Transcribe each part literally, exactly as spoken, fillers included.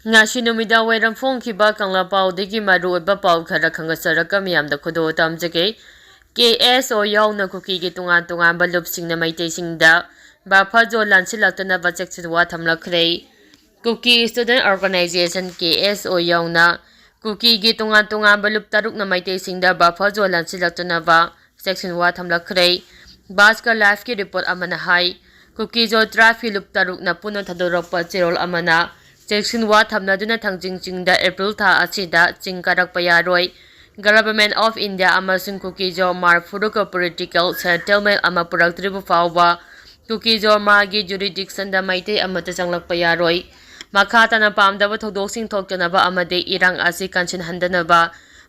ꯉꯁꯤ ꯅꯨꯃꯤꯗꯥꯡ ꯋꯥꯏꯔꯝ ꯐꯣꯡꯈꯤꯕ ꯀꯪꯂꯥ ꯄꯥꯎꯗꯒꯤ ꯃꯔꯨꯑꯣꯏꯕ ꯄꯥꯎ ꯈꯔ ꯈꯪꯒꯠꯆꯔꯒ ꯃꯤꯌꯥꯝꯗ ꯈꯨꯗꯣꯜ ꯇꯝꯖꯒꯦ꯫ ꯀꯦ ꯑꯦꯁ ꯑꯣ ꯌꯥꯎꯅ ꯀꯨꯀꯤꯒꯤ ꯇꯣꯉꯥꯟ ꯇꯣꯉꯥꯟꯕ ꯂꯨꯞꯁꯤꯡꯅ ꯃꯩꯇꯩꯁꯤꯡꯗ buffer zone ꯂꯥꯟꯁꯤꯜꯂꯛꯇꯅꯕ ꯆꯦꯛꯁꯤꯟ ꯋꯥ ꯊꯝꯂꯛꯈ꯭ꯔꯦ꯫ ꯀꯨꯀꯤ Student Organization, ꯀꯦ ꯑꯦꯁ ꯑꯣ ꯌꯥꯎꯅ ꯀꯨꯀꯤꯒꯤ ꯇꯣꯉꯥꯟ ꯇꯣꯉꯥꯟꯕ ꯂꯨꯞ ꯇꯔꯨꯛꯅ ꯃꯩꯇꯩꯁꯤꯡꯗ buffer zone ꯂꯥꯟꯁꯤꯜꯂꯛꯇꯅꯕ ꯆꯦꯛꯁꯤꯟ ꯋꯥ ꯊꯝꯂꯛꯈ꯭ꯔꯦ꯫ ꯕꯥꯁꯀ ꯂꯥꯏꯐꯀꯤ ꯔꯤꯄꯣꯔꯠ ꯑꯃꯅ ꯍꯥꯏ, ꯀꯨꯀꯤ-ꯖꯣ ꯇ꯭ꯔꯥꯏꯕꯀꯤ ꯂꯨꯞ ꯇꯔꯨꯛꯅ ꯄꯨꯟꯅ ꯊꯥꯗꯣꯔꯛꯄ ꯆꯦꯔꯣꯜ ꯑꯃꯅ ꯆꯦꯛꯁꯤꯟ ꯋꯥ ꯊꯝꯅꯗꯨꯅ ꯊꯥꯡꯖꯤꯡ ꯆꯤꯡꯗ ꯑꯦꯄ꯭ꯔꯤꯜ ꯊꯥ ꯑꯁꯤꯗ ꯆꯤꯡ ꯀꯥꯔꯛꯄ ꯌꯥꯔꯣꯏ꯫ Government of India ꯑꯃꯁꯨꯡ ꯀꯨꯀꯤ-ꯖꯣ ꯃꯥꯔꯐꯨꯔꯨꯒ political settlement ꯑꯃ ꯄꯨꯔꯛꯇ꯭ꯔꯤꯕ ꯐꯥꯎꯕ ꯀꯨꯀꯤ-ꯖꯣ ꯃꯥꯒꯤ jurisdictionꯗ ꯃꯩꯇꯩ ꯑꯃꯠꯇ ꯆꯪꯂꯛꯄ ꯌꯥꯔꯣꯏ꯫ ꯃꯈꯥ ꯇꯥꯅ ꯄꯥꯝꯗꯕ ꯊꯧꯗꯣꯛꯁꯤꯡ ꯊꯣꯛꯇꯅꯕ ꯑꯃꯗꯤ ꯏꯔꯥꯡ ꯑꯁꯤ ꯀꯟꯁꯤꯟꯍꯟꯗꯅꯕ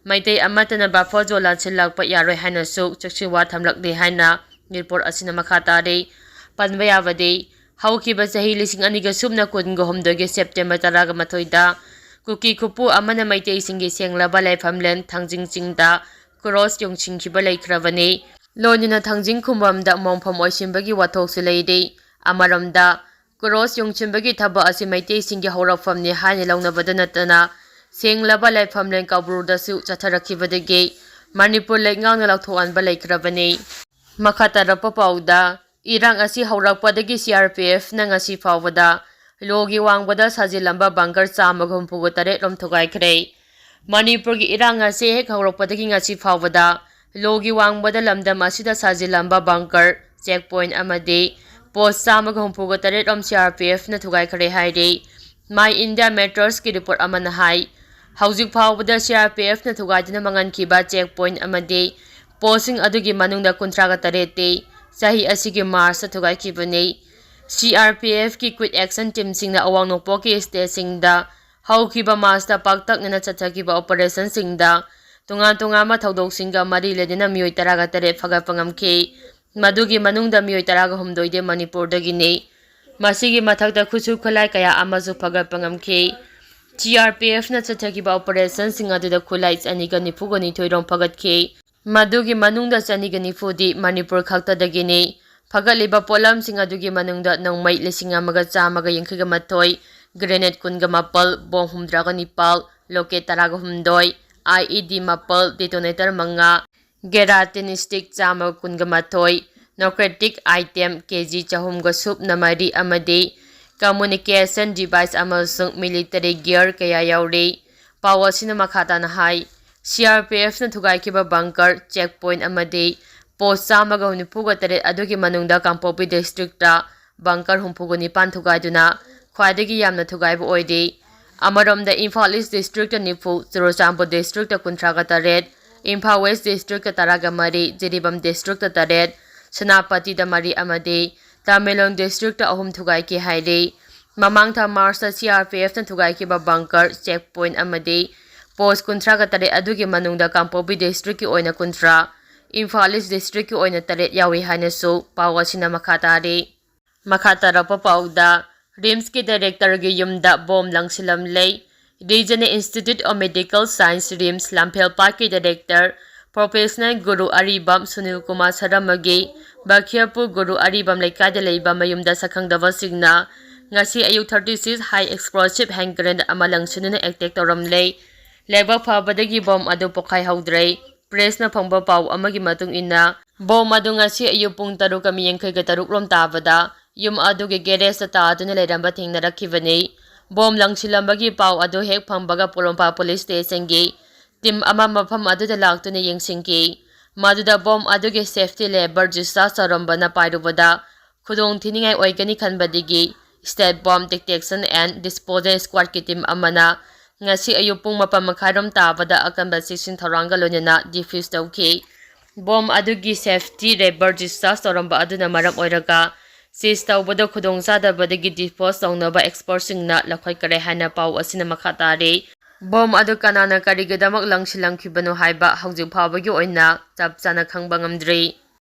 ꯃꯩꯇꯩ ꯑꯃꯠꯇꯅ buffer zone ꯂꯥꯟꯁꯤꯜꯂꯛꯄ ꯌꯥꯔꯣꯏ ꯍꯥꯏꯅꯁꯨ ꯆꯦꯛꯁꯤꯟ ꯋꯥ ꯊꯝꯂꯛꯂꯤ ꯍꯥꯏꯅ ꯔꯤꯄꯣꯔꯠ ꯑꯁꯤꯅ ꯃꯈꯥ ꯇꯥꯔꯤ꯫ ꯄꯟꯕ ꯌꯥꯕꯗꯤ, ꯍꯧꯈꯤꯕ ꯆꯍꯤ ꯂꯤꯁꯤꯡ ꯑꯅꯤꯒ ꯁꯨꯞꯅ ꯀꯨꯟꯒ ꯍꯨꯝꯗꯣꯏꯒꯤ ꯁꯦꯞꯇꯦꯝꯕꯔ ꯇꯔꯥꯒ ꯃꯥꯊꯣꯏꯗ ꯀꯨꯀꯤ ꯈꯨꯄꯨ ꯑꯃꯅ ꯃꯩꯇꯩꯁꯤꯡꯒꯤ ꯁꯦꯡꯂꯕ ꯂꯥꯏꯐꯝꯂꯦꯟ ꯊꯥꯡꯖꯤꯡ ꯆꯤꯡꯗ ꯀ꯭ꯔꯣꯁ ꯌꯨꯡꯁꯤꯟꯈꯤꯕ ꯂꯩꯈ꯭ꯔꯕꯅꯤ꯫ ꯂꯣꯏꯅꯅ ꯊꯥꯡꯖꯤꯡ ꯈꯨꯕꯝꯗ ꯃꯣꯡꯐꯝ ꯑꯣꯏꯁꯤꯟꯕꯒꯤ ꯋꯥꯊꯣꯛꯁꯨ ꯂꯩꯔꯤ꯫ ꯑꯃꯔꯣꯝꯗ, ꯀ꯭ꯔꯣꯁ ꯌꯨꯡꯁꯤꯟꯕꯒꯤ ꯊꯕꯛ ꯑꯁꯤ ꯃꯩꯇꯩꯁꯤꯡꯒꯤ ꯍꯧꯔꯛꯐꯝꯅꯤ ꯍꯥꯏꯅ ꯂꯧꯅꯕꯗ ꯅꯠꯇꯅ, ꯁꯦꯡꯂꯕ ꯂꯥꯏꯐꯝꯂꯦꯟ ꯀꯧꯕ꯭ꯔꯨꯗꯁꯨ ꯆꯠꯊꯔꯛꯈꯤꯕꯗꯒꯤ ꯃꯅꯤꯄꯨꯔ ꯂꯩꯉꯥꯛꯅ ꯂꯧꯊꯣꯛꯍꯟꯕ ꯂꯩꯈ꯭ꯔꯕꯅꯤ꯫ ꯃꯈꯥ ꯇꯥꯔꯛꯄ ꯄꯥꯎꯗ, ꯏꯔꯥꯡ ꯑꯁꯤ ꯍꯧꯔꯛꯄꯗꯒꯤ ꯁꯤ ꯑꯥꯔ ꯄꯤ ꯑꯦꯐꯅ ꯉꯁꯤ ꯐꯥꯎꯕꯗ ꯂꯣꯒꯤ ꯋꯥꯡꯃꯗ ꯁꯥꯖꯤꯜꯂꯝꯕ ꯕꯪꯀꯔ ꯆꯥꯝꯃꯒ ꯍꯨꯝꯐꯨꯒ ꯇꯔꯦꯠ ꯔꯣꯝ ꯊꯨꯒꯥꯏꯈ꯭ꯔꯦ꯫ ꯃꯅꯤꯄꯨꯔꯒꯤ ꯏꯔꯥꯡ ꯑꯁꯤ ꯍꯦꯛ ꯍꯧꯔꯛꯄꯗꯒꯤ ꯉꯁꯤ ꯐꯥꯎꯕꯗ ꯂꯣꯒꯤ ꯋꯥꯡꯃꯗ ꯂꯝꯗꯝ ꯑꯁꯤꯗ ꯁꯥꯖꯤꯜꯂꯝꯕ ꯕꯪꯀꯔ, ꯆꯦꯛ ꯄꯣꯏꯟꯠ ꯑꯃꯗꯤ ꯄꯣꯁ ꯆꯥꯝꯃꯒ ꯍꯨꯝꯐꯨꯒ ꯇꯔꯦꯠ ꯔꯣꯝ ꯁꯤ ꯑꯥꯔ ꯄꯤ ꯑꯦꯐꯅ ꯊꯨꯒꯥꯏꯈ꯭ꯔꯦ ꯍꯥꯏꯔꯤ꯫ My India Mattersꯀꯤ ꯔꯤꯄꯣꯔꯠ ꯑꯃꯅ ꯍꯥꯏ, ꯍꯧꯖꯤꯛ ꯐꯥꯎꯕꯗ ꯁꯤ ꯑꯥꯔ ꯄꯤ ꯑꯦꯐꯅ ꯊꯨꯒꯥꯏꯗꯨꯅ ꯃꯥꯡꯍꯟꯈꯤꯕ ꯆꯦꯛ ꯄꯣꯏꯟꯠ ꯑꯃꯗꯤ ꯄꯣꯁꯁꯤꯡ ꯑꯗꯨꯒꯤ ꯃꯅꯨꯡꯗ ꯀꯨꯟꯊ꯭ꯔꯥꯒ ꯇꯔꯦꯠꯇꯤ ꯆꯍꯤ ꯑꯁꯤꯒꯤ ꯃꯥꯔꯆꯇ ꯊꯨꯒꯥꯏꯈꯤꯕꯅꯤ꯫ ꯁꯤ ꯑꯥꯔ ꯄꯤ ꯑꯦꯐꯀꯤ quick action teamꯁꯤꯡꯅ ꯑꯋꯥꯡ ꯅꯣꯡꯄꯣꯛꯀꯤ stateꯁꯤꯡꯗ ꯍꯧꯈꯤꯕ ꯃꯥꯔꯆꯇ ꯄꯥꯛꯇꯛꯅꯅ ꯆꯠꯊꯈꯤꯕ operationꯁꯤꯡꯗ ꯇꯣꯉꯥꯟ ꯇꯣꯉꯥꯟꯕ ꯊꯧꯗꯣꯛꯁꯤꯡꯒ ꯃꯔꯤ ꯂꯩꯅꯅ ꯃꯤꯑꯣꯏ ꯇꯔꯥꯒ ꯇꯔꯦꯠ ꯐꯒꯠꯄ ꯉꯝꯈꯤ꯫ ꯃꯗꯨꯒꯤ ꯃꯅꯨꯡꯗ ꯃꯤꯑꯣꯏ ꯇꯔꯥꯒ ꯍꯨꯝꯗꯣꯏꯗꯤ ꯃꯅꯤꯄꯨꯔꯗꯒꯤꯅꯤ꯫ ꯃꯁꯤꯒꯤ ꯃꯊꯛꯇ ꯈꯨꯠꯁꯨ ꯈꯨꯠꯂꯥꯏ ꯀꯌꯥ ꯑꯃꯁꯨ ꯐꯒꯠꯄ ꯉꯝꯈꯤ꯫ ꯁꯤ ꯑꯥꯔ ꯄꯤ ꯑꯦꯐꯅ ꯆꯠꯊꯈꯤꯕ operationꯁꯤꯡ ꯑꯗꯨꯗ ꯈꯨꯠꯂꯥꯏ ꯆꯅꯤꯒ ꯅꯤꯐꯨꯒ ꯅꯤꯊꯣꯏ ꯔꯣꯝ ꯐꯒꯠꯈꯤ꯫ ꯃꯗꯨꯒꯤ ꯃꯅꯨꯡꯗ ꯆꯅꯤꯒ ꯅꯤꯐꯨꯗꯤ ꯃꯅꯤꯄꯨꯔ ꯈꯛꯇꯗꯒꯤꯅꯤ꯫ ꯐꯒꯠꯂꯤꯕ ꯄꯣꯠꯂꯝꯁꯤꯡ ꯑꯗꯨꯒꯤ ꯃꯅꯨꯡꯗ ꯅꯣꯡꯃꯩ ꯂꯤꯁꯤꯡ ꯑꯃꯒ ꯆꯥꯝꯃꯒ ꯌꯥꯡꯈꯩꯒ ꯃꯥꯊꯣꯏ, grenade ꯀꯨꯟꯒ ꯃꯥꯄꯜ, bomb ꯍꯨꯝꯗ꯭ꯔꯥꯒ ꯅꯤꯄꯥꯜ, rocket ꯇꯔꯥꯒ ꯍꯨꯝꯗꯣꯏ, I E D ꯃꯥꯄꯜ, detonator ꯃꯉꯥ, grenade stick ꯆꯥꯝꯃꯒ ꯀꯨꯟꯒ ꯃꯥꯊꯣꯏ, narcotic item K G ꯆꯍꯨꯝꯒ ꯁꯨꯞꯅ ꯃꯔꯤ ꯑꯃꯗꯤ communication device ꯑꯃꯁꯨꯡ military gear ꯀꯌꯥ ꯌꯥꯎꯔꯤ꯫ ꯄꯥꯎ ꯑꯁꯤꯅ ꯃꯈꯥ ꯇꯥꯅ ꯍꯥꯏ, C R P F ꯅ ꯊꯨꯒꯥꯏꯈꯤꯕ bunker, check point ꯑꯃꯗꯤ post ꯆꯥꯝꯃꯒ ꯍꯨꯝꯐꯨꯒ ꯇꯔꯦꯠ ꯑꯗꯨꯒꯤ ꯃꯅꯨꯡꯗ ꯀꯥꯡꯄꯣꯛꯄꯤ district ꯇ bunker ꯍꯨꯝꯐꯨꯒ ꯅꯤꯄꯥꯟ ꯊꯨꯒꯥꯏꯗꯨꯅ ꯈ꯭ꯋꯥꯏꯗꯒꯤ ꯌꯥꯝꯅ ꯊꯨꯒꯥꯏꯕ ꯑꯣꯏꯔꯤ꯫ ꯑꯃꯔꯣꯝꯗ ꯏꯝꯐꯥꯜ East district ꯇ ꯅꯤꯐꯨ, ꯆꯨꯔꯆꯥꯟꯄꯨꯔ district ꯇ ꯀꯨꯟꯊ꯭ꯔꯥꯒ ꯇꯔꯦꯠ, ꯏꯝꯐꯥꯜ West district ꯇ ꯇꯔꯥꯒ ꯃꯔꯤ, ꯖꯤꯔꯤꯕꯥꯝ district ꯇ ꯇꯔꯦꯠ, ꯁꯦꯅꯥꯄꯇꯤꯗ ꯃꯔꯤ ꯑꯃꯗꯤ ꯇꯃꯦꯡꯂꯣꯡ district ꯇ ꯑꯍꯨꯝ ꯊꯨꯒꯥꯏꯈꯤ ꯍꯥꯏꯔꯤ꯫ ꯃꯃꯥꯡ ꯊꯥ March ꯇ C R P F ꯅ ꯊꯨꯒꯥꯏꯈꯤꯕ bunker, check point ꯑꯃꯗꯤ post ꯀꯨꯟꯊ꯭ꯔꯥꯒ ꯇꯔꯦꯠ ꯑꯗꯨꯒꯤ ꯃꯅꯨꯡꯗ ꯀꯥꯡꯄꯣꯛꯄꯤ district ꯀꯤ ꯑꯣꯏꯅ ꯀꯨꯟꯊ꯭ꯔꯥ, ꯏꯝꯐꯥꯜ East district ꯀꯤ ꯑꯣꯏꯅ ꯇꯔꯦꯠ ꯌꯥꯎꯏ ꯍꯥꯏꯅꯁꯨ ꯄꯥꯎ ꯑꯁꯤꯅ ꯃꯈꯥ ꯇꯥꯔꯤ꯫ ꯃꯈꯥ ꯇꯥꯔꯛꯄ ꯄꯥꯎꯗ, RIMS ꯀꯤ director ꯒꯤ ꯌꯨꯝꯗ bomb ꯂꯪꯁꯤꯜꯂꯝꯂꯦ꯫ Regional Institute of Medical Science, RIMS ꯂꯝꯐꯦꯜꯄꯥꯠꯀꯤ director, professional ꯒꯨꯔꯨ ꯑꯔꯤꯕꯝ ꯁꯨꯅꯤꯜ ꯀꯨꯃꯥꯔ ꯁꯔꯃꯒꯤ ꯕꯈꯤꯌꯔꯄꯨꯔ ꯒꯨꯔꯨ ꯑꯔꯤꯕꯝ ꯂꯩꯀꯥꯏꯗ ꯂꯩꯕ ꯃꯌꯨꯝꯗ ꯁꯛꯈꯪꯗꯕꯁꯤꯡꯅ ꯉꯁꯤ ꯑꯌꯨꯛ thirty six high explosive hand grenade ꯑꯃ ꯂꯪꯁꯤꯟꯗꯨꯅ attack ꯇꯧꯔꯝꯂꯦ꯫ ꯂꯥꯏꯕꯛ ꯐꯕꯗꯒꯤ bomb ꯑꯗꯨ ꯄꯣꯈꯥꯏꯍꯧꯗ꯭ꯔꯦ꯫ Press ꯅ ꯐꯪꯕ ꯄꯥꯎ ꯑꯃꯒꯤ ꯃꯇꯨꯡ ꯏꯟꯅ, bomb ꯑꯗꯨ ꯉꯁꯤ ꯑꯌꯨꯛ ꯄꯨꯡ ꯇꯔꯨꯛꯀ ꯃꯤꯅꯤꯠ ꯌꯥꯡꯈꯩꯒ ꯇꯔꯨꯛ ꯔꯣꯝ ꯇꯥꯕꯗ ꯌꯨꯝ ꯑꯗꯨꯒꯤ garage ꯇ ꯇꯥꯗꯨꯅ ꯂꯩꯔꯝꯕ ꯊꯦꯡꯅꯔꯛꯈꯤꯕꯅꯤ꯫ Bomb ꯂꯪꯁꯤꯜꯂꯝꯕꯒꯤ ꯄꯥꯎ ꯑꯗꯨ ꯍꯦꯛ ꯐꯪꯕꯒ ꯄꯣꯔꯣꯝꯄꯥꯠ police station ꯒꯤ team ꯑꯃ ꯃꯐꯝ ꯑꯗꯨꯗ ꯂꯥꯛꯇꯨꯅ ꯌꯦꯡꯁꯤꯟꯈꯤ꯫ ꯃꯗꯨꯗ bomb ꯑꯗꯨꯒꯤ safety labour ꯖꯤꯁꯥ ꯆꯥꯎꯔꯝꯕꯅ ꯄꯥꯏꯔꯨꯕꯗ ꯈꯨꯗꯣꯡ ꯊꯤꯅꯤꯡꯉꯥꯏ ꯑꯣꯏꯒꯅꯤ ꯈꯟꯕꯗꯒꯤ State Bomb Detection and Disposal Squad ꯀꯤ team ꯑꯃꯅ ꯉꯁꯤ ꯑꯌꯨꯛ ꯄꯨꯡ ꯃꯥꯄꯟ ꯃꯈꯥꯏꯔꯣꯝ ꯇꯥꯕꯗ ꯑꯀꯟꯕ ꯆꯦꯛꯁꯤꯟ ꯊꯧꯔꯥꯡꯒ ꯂꯣꯏꯅꯅ defuse ꯇꯧꯈꯤ꯫ Bomb ꯑꯗꯨꯒꯤ safety labour discharge ꯇꯧꯔꯝꯕ ꯑꯗꯨꯅ ꯃꯔꯝ ꯑꯣꯏꯔꯒ seize ꯇꯧꯕꯗ ꯈꯨꯗꯣꯡꯆꯥꯗꯕꯗꯒꯤ dispose ꯇꯧꯅꯕ expert ꯁꯤꯡꯅ ꯂꯧꯈꯠꯈ꯭ꯔꯦ ꯍꯥꯏꯅ ꯄꯥꯎ ꯑꯁꯤꯅ ꯃꯈꯥ ꯇꯥꯔꯤ꯫ Bomb ꯑꯗꯨ ꯀꯅꯥꯅ ꯀꯔꯤꯒꯤꯗꯃꯛ ꯂꯪꯁꯤꯜꯂꯝꯈꯤꯕꯅꯣ ꯍꯥꯏꯕ ꯍꯧꯖꯤꯛ ꯐꯥꯎꯕꯒꯤ ꯑꯣꯏꯅ ꯆꯞ ꯆꯥꯅ ꯈꯪꯕ ꯉꯝꯗ꯭ꯔꯤ꯫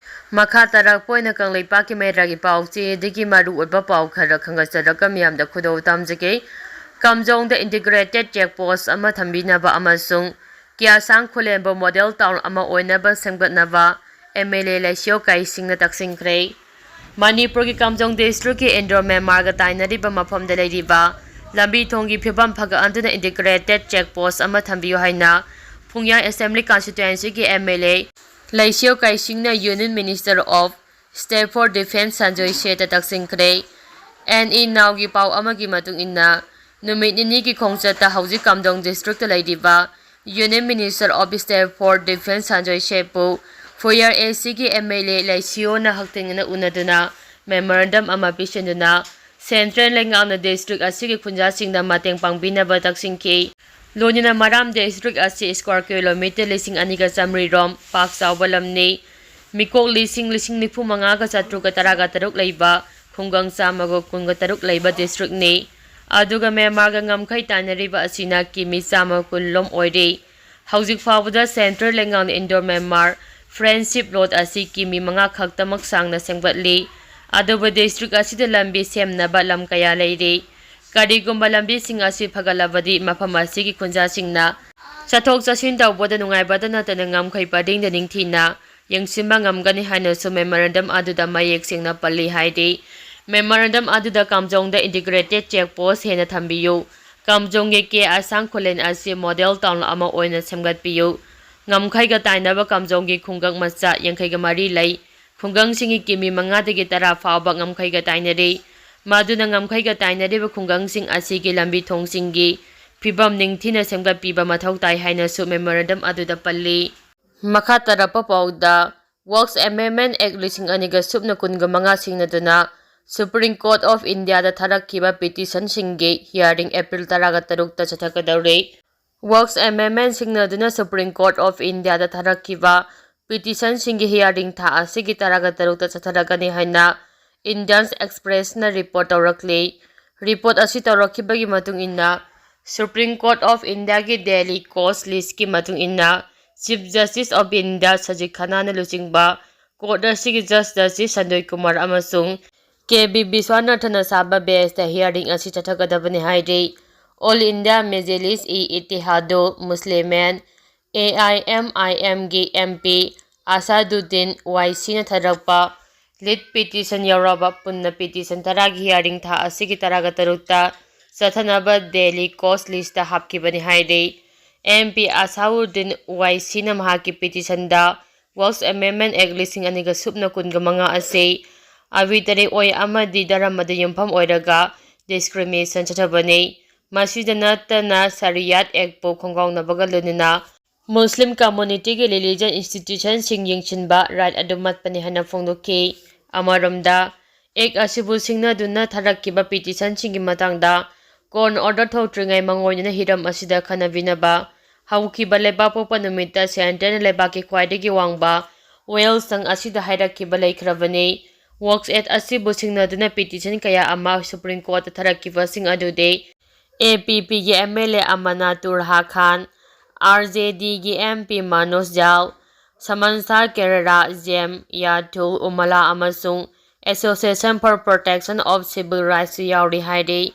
ꯃꯈꯥ ꯇꯥꯔꯛꯄ ꯑꯣꯏꯅ ꯀꯪꯂꯩꯄꯥꯛꯀꯤ ꯃꯩꯔꯥꯒꯤ ꯄꯥꯎ ꯆꯦꯗꯒꯤ ꯃꯔꯨ ꯑꯣꯏꯕ ꯄꯥꯎ ꯈꯔ ꯈꯪꯒꯠꯆꯔꯒ ꯃꯤꯌꯥꯝꯗ ꯈꯨꯗꯣꯜ ꯇꯝꯖꯒꯦ꯫ ꯀꯥꯝꯖꯣꯡꯗ integrated check post ꯑꯃ ꯊꯝꯕꯤꯅꯕ ꯑꯃꯁꯨꯡ ꯀꯤꯌꯥꯁꯥꯡ ꯈꯨꯂꯦꯝꯕ model town ꯑꯃ ꯑꯣꯏꯅꯕ ꯁꯦꯝꯒꯠꯅꯕ M L A ꯂꯩꯁꯤꯌꯣ ꯀꯩꯁꯤꯡꯅ ꯇꯛꯁꯤꯟꯈ꯭ꯔꯦ꯫ ꯃꯅꯤꯄꯨꯔꯒꯤ ꯀꯥꯝꯖꯣꯡ district ꯀꯤ Indo Myanmar ꯒ ꯇꯥꯏꯅꯔꯤꯕ ꯃꯐꯝꯗ ꯂꯩꯔꯤꯕ ꯂꯝꯕꯤ ꯊꯣꯡꯒꯤ ꯐꯤꯕꯝ ꯐꯒꯠꯍꯟꯗꯨꯅ integrated check post ꯑꯃ ꯊꯝꯕꯤꯌꯨ ꯍꯥꯏꯅ ꯐꯨꯡꯌꯥ Assembly Constituencyꯒꯤ M L A ꯂꯩꯁꯤꯌꯣ ꯀꯥꯏꯁꯤꯡꯅ Union Minister of State for Defence Sanjoy ꯁꯦꯠꯇ ꯇꯛꯁꯤꯟꯈ꯭ꯔꯦ꯫ N E Nowꯒꯤ ꯄꯥꯎ ꯑꯃꯒꯤ ꯃꯇꯨꯡ ꯏꯟꯅ, ꯅꯨꯃꯤꯠ ꯅꯤꯅꯤꯒꯤ ꯈꯣꯡꯆꯠꯇ ꯍꯧꯖꯤꯛ ꯀꯥꯝꯗꯣꯡ districtꯇ ꯂꯩꯔꯤꯕ Union Minister of State for Defence Sanjoy ꯁꯦꯠꯄꯨ ꯐꯨꯌꯥꯔ ACꯒꯤ M L A ꯂꯩꯁꯤꯌꯣꯅ ꯍꯛꯊꯦꯡꯅꯅ ꯎꯅꯗꯨꯅ memorandum ꯑꯃ ꯄꯤꯁꯤꯟꯗꯨꯅ, Central ꯂꯩꯉꯥꯛꯅ district ꯑꯁꯤꯒꯤ ꯈꯨꯟꯖꯥꯁꯤꯡꯗ ꯃꯇꯦꯡ ꯄꯥꯡꯕꯤꯅꯕ ꯇꯛꯁꯤꯟꯈꯤ꯫ ꯂꯣꯏꯅꯅ ꯃꯔꯥꯝ district ꯑꯁꯤ square kilometre ꯂꯤꯁꯤꯡ ꯑꯅꯤꯒ ꯆꯥꯃꯔꯤ ꯔꯣꯝ ꯄꯥꯛ ꯆꯥꯎꯕ ꯂꯝꯅꯤ꯫ ꯃꯤꯀꯣꯛ ꯂꯤꯁꯤꯡ, ꯂꯤꯁꯤꯡ ꯅꯤꯐꯨ ꯃꯉꯥꯒ ꯆꯥꯇ꯭ꯔꯨꯛꯀ ꯇꯔꯥꯒ ꯇꯔꯨꯛ ꯂꯩꯕ ꯈꯨꯡꯒꯪ ꯆꯥꯝꯃꯒ ꯀꯨꯟꯒ ꯇꯔꯨꯛ ꯂꯩꯕ districtꯅꯤ꯫ ꯑꯗꯨꯒ ꯃ꯭ꯌꯥꯟꯃꯥꯔꯒ ꯉꯝꯈꯩ ꯇꯥꯏꯅꯔꯤꯕ ꯑꯁꯤꯅ ꯀꯤꯃꯤ ꯆꯥꯝꯃ ꯀꯨꯟ ꯂꯣꯝ ꯑꯣꯏꯔꯤ꯫ ꯍꯧꯖꯤꯛ ꯐꯥꯎꯕꯗ Central ꯂꯩꯉꯥꯛꯅ Indo Myanmar Friendship Road ꯑꯁꯤ ꯀꯤꯃꯤ ꯃꯉꯥ ꯈꯛꯇꯃꯛ ꯁꯥꯡꯅ ꯁꯦꯝꯒꯠꯂꯤ꯫ ꯑꯗꯨꯕꯨ district ꯑꯁꯤꯗ ꯂꯝꯕꯤ ꯁꯦꯝꯅꯕ ꯂꯝ ꯀꯌꯥ ꯂꯩꯔꯤ꯫ ꯀꯔꯤꯒꯨꯝꯕ ꯂꯝꯕꯤꯁꯤꯡ ꯑꯁꯤ ꯐꯒꯠꯂꯕꯗꯤ ꯃꯐꯝ ꯑꯁꯤꯒꯤ ꯈꯨꯟꯖꯥꯁꯤꯡꯅ ꯆꯠꯊꯣꯛ ꯆꯠꯁꯤꯟ ꯇꯧꯕꯗ ꯅꯨꯡꯉꯥꯏꯕꯇ ꯅꯠꯇꯅ ꯉꯝꯈꯩ ꯄꯔꯤꯡꯗ ꯅꯤꯡꯊꯤꯅ ꯌꯦꯡꯁꯤꯟꯕ ꯉꯝꯒꯅꯤ ꯍꯥꯏꯅꯁꯨ memorandum ꯑꯗꯨꯗ ꯃꯌꯦꯛ ꯁꯦꯡꯅ ꯄꯜꯂꯤ ꯍꯥꯏꯔꯤ꯫ Memorandum ꯑꯗꯨꯗ ꯀꯥꯝꯖꯣꯡꯗ integrated check post ꯍꯦꯟꯅ ꯊꯝꯕꯤꯌꯨ, ꯀꯥꯝꯖꯣꯡꯒꯤ ꯀꯦ ꯑꯁꯥꯡ ꯈꯨꯂꯦꯟ ꯑꯁꯤ model town ꯑꯃ ꯑꯣꯏꯅ ꯁꯦꯝꯒꯠꯄꯤꯌꯨ, ꯉꯝꯈꯩꯒ ꯇꯥꯏꯅꯕ ꯀꯥꯝꯖꯣꯡꯒꯤ ꯈꯨꯡꯒꯪ ꯃꯆꯥ ꯌꯥꯡꯈꯩꯒ ꯃꯔꯤ ꯂꯩ꯫ ꯈꯨꯡꯒꯪꯁꯤꯡꯒꯤ ꯀꯤꯃꯤ ꯃꯉꯥꯗꯒꯤ ꯇꯔꯥ ꯐꯥꯎꯕ ꯉꯝꯈꯩꯒ ꯇꯥꯏꯅꯔꯤ꯫ ꯃꯗꯨꯅ ꯉꯝꯈꯩꯒ ꯇꯥꯏꯅꯔꯤꯕ ꯈꯨꯡꯒꯪꯁꯤꯡ ꯑꯁꯤꯒꯤ ꯂꯝꯕꯤ ꯊꯣꯡꯁꯤꯡꯒꯤ ꯐꯤꯕꯝ ꯅꯤꯡꯊꯤꯅ ꯁꯦꯝꯒꯠꯄꯤꯕ ꯃꯊꯧ ꯇꯥꯏ ꯍꯥꯏꯅꯁꯨ memorandum ꯑꯗꯨꯗ ꯄꯜꯂꯤ꯫ ꯃꯈꯥ ꯇꯥꯔꯛꯄ ꯄꯥꯎꯗ, Works Amendment Act ꯂꯤꯁꯤꯡ ꯑꯅꯤꯒ ꯁꯨꯞꯅ ꯀꯨꯟꯒ ꯃꯉꯥ ꯁꯤꯡꯅꯗꯨꯅ Supreme Court of Indiaꯗ ꯊꯥꯔꯛꯈꯤꯕ petitionꯁꯤꯡꯒꯤ hearing April ꯇꯔꯥꯒ ꯇꯔꯨꯛꯇ ꯆꯠꯊꯒꯗꯧꯔꯤ꯫ Works Amendment ꯁꯤꯡꯅꯗꯨꯅ Supreme Court of Indiaꯗ ꯊꯥꯔꯛꯈꯤꯕ petitionꯁꯤꯡꯒꯤ hearing ꯊꯥ ꯑꯁꯤꯒꯤ ꯇꯔꯥꯒ ꯇꯔꯨꯛꯇ ꯆꯠꯊꯔꯛꯀꯅꯤ ꯍꯥꯏꯅ Indian Expressꯅ report ꯇꯧꯔꯛꯂꯤ꯫ Report ꯑꯁꯤ ꯇꯧꯔꯛꯈꯤꯕꯒꯤ ꯃꯇꯨꯡ ꯏꯟꯅ, Supreme Court of Indiaꯒꯤ Delhi court listꯀꯤ ꯃꯇꯨꯡ ꯏꯟꯅ, Chief Justice of India ꯁꯖꯤꯗ ꯈꯥꯟꯅꯥꯅ ꯂꯨꯆꯤꯡꯕ court ꯑꯁꯤꯒꯤ Judge Justice ꯁꯟꯖꯣꯏ ꯀꯨꯃꯥꯔ ꯑꯃꯁꯨꯡ ꯀꯦ ꯕꯤ ꯕꯤꯁ꯭ꯋꯥꯅꯥꯊꯟꯅ ꯁꯥꯕ benchꯇ hearing ꯑꯁꯤ ꯆꯠꯊꯒꯗꯕꯅꯤ ꯍꯥꯏꯔꯤ꯫ All India Majlis-e-Ittehadul Muslimin, A I M I Mꯒꯤ M P ꯑꯁꯥꯗꯨꯗꯤꯟ ꯋꯥꯏꯁꯤꯅ ꯊꯥꯔꯛꯄ lead petition ꯌꯥꯎꯔꯕ ꯄꯨꯟꯅ petition ꯇꯔꯥꯒꯤ hearing ꯊꯥ ꯑꯁꯤꯒꯤ ꯇꯔꯥꯒ ꯇꯔꯨꯛꯇ ꯆꯠꯊꯅꯕ ꯗꯦꯜꯂꯤ ꯀꯣꯁ ꯂꯤꯁꯇ ꯍꯥꯞꯈꯤꯕꯅꯤ ꯍꯥꯏꯔꯤ꯫ ꯑꯦꯝ ꯄꯤ ꯑꯁꯥꯎꯗꯤꯟ ꯋꯥꯏꯁꯤꯅ ꯃꯍꯥꯛꯀꯤ ꯄꯤꯇꯤꯁꯟꯗ ꯋꯥꯛꯁ ꯑꯦꯃꯦꯟꯃꯦꯟ ꯑꯦꯛ ꯂꯤꯁꯤꯡ ꯑꯅꯤꯒ ꯁꯨꯞꯅ ꯀꯨꯟꯒ ꯃꯉꯥ ꯑꯁꯤ ꯑꯥꯔꯕꯤꯇ꯭ꯔꯦꯔꯤ ꯑꯣꯏ ꯑꯃꯗꯤ ꯙꯔꯃꯗ ꯌꯨꯝꯐꯝ ꯑꯣꯏꯔꯒ ꯗꯤꯁꯀ꯭ꯔꯤꯃꯤꯅꯦꯁꯟ ꯆꯠꯊꯕꯅꯤ꯫ ꯃꯁꯤꯗ ꯅꯠꯇꯅ ꯁꯔꯤꯌꯥꯠ ꯑꯦꯛꯄꯨ ꯈꯣꯡꯒꯥꯎꯅꯕꯒ ꯂꯣꯏꯅꯅ ꯃꯨꯁꯂꯤꯝ ꯀꯝꯃꯨꯅꯤꯇꯤꯒꯤ ꯔꯤꯂꯤꯖꯟ ꯏꯟꯁꯇꯤꯇ꯭ꯌꯨꯁꯟꯁꯤꯡ ꯌꯦꯡꯁꯤꯟꯕ ꯔꯥꯏꯠ ꯑꯗꯨꯃꯠꯄꯅꯤ ꯍꯥꯏꯅ ꯐꯣꯡꯗꯣꯛꯈꯤ꯫ ꯑꯃꯔꯣꯝꯗ, ꯑꯦꯛ ꯑꯁꯤꯕꯨ ꯁꯤꯡꯅꯗꯨꯅ ꯊꯥꯔꯛꯈꯤꯕ ꯄꯤꯇꯤꯁꯟꯁꯤꯡꯒꯤ ꯃꯇꯥꯡꯗ ꯀꯣꯔꯠꯅ ꯑꯣꯔꯗꯔ ꯊꯣꯛꯇ꯭ꯔꯤꯉꯩ ꯃꯥꯡꯑꯣꯏꯅꯅ ꯍꯤꯔꯝ ꯑꯁꯤꯗ ꯈꯟꯅꯕꯤꯅꯕ ꯍꯧꯈꯤꯕ ꯂꯩꯕꯥꯛꯄꯣꯛꯄ ꯅꯨꯃꯤꯠꯇ ꯁꯦꯟꯇꯔꯅ ꯂꯩꯕꯥꯛꯀꯤ ꯈ꯭ꯋꯥꯏꯗꯒꯤ ꯋꯥꯡꯕ ꯋꯦꯜꯁꯪ ꯑꯁꯤꯗ ꯍꯥꯏꯔꯛꯈꯤꯕ ꯂꯩꯈ꯭ꯔꯕꯅꯤ꯫ ꯋꯥꯛꯁ ꯑꯦꯠ ꯑꯁꯤꯕꯨ ꯁꯤꯡꯅꯗꯨꯅ ꯄꯤꯇꯤꯁꯟ ꯀꯌꯥ ꯑꯃ ꯁꯨꯄ꯭ꯔꯤꯝ ꯀꯣꯔꯠꯇ ꯊꯥꯔꯛꯈꯤꯕꯁꯤꯡ ꯑꯗꯨꯗꯤ ꯑꯦ ꯄꯤ ꯄꯤꯒꯤ ꯑꯦꯝ ꯑꯦꯜ ꯑꯦ ꯑꯃꯅꯥꯇꯨꯔ ꯍꯥ ꯈꯥꯟ, ꯑꯥꯔ ꯖꯦ ꯗꯤꯒꯤ ꯑꯦꯝ ꯄꯤ ꯃꯅꯣꯖ ꯖꯥꯜ, ꯁꯃꯟꯁꯥ ꯀꯦꯔꯦꯔꯥ, ꯖꯦꯝ ꯌꯥꯊꯨꯜ ꯎꯃꯂꯥ ꯑꯃꯁꯨꯡ Association for Protection of Civil Rights ꯁꯨ ꯌꯥꯎꯔꯤ ꯍꯥꯏꯔꯤ꯫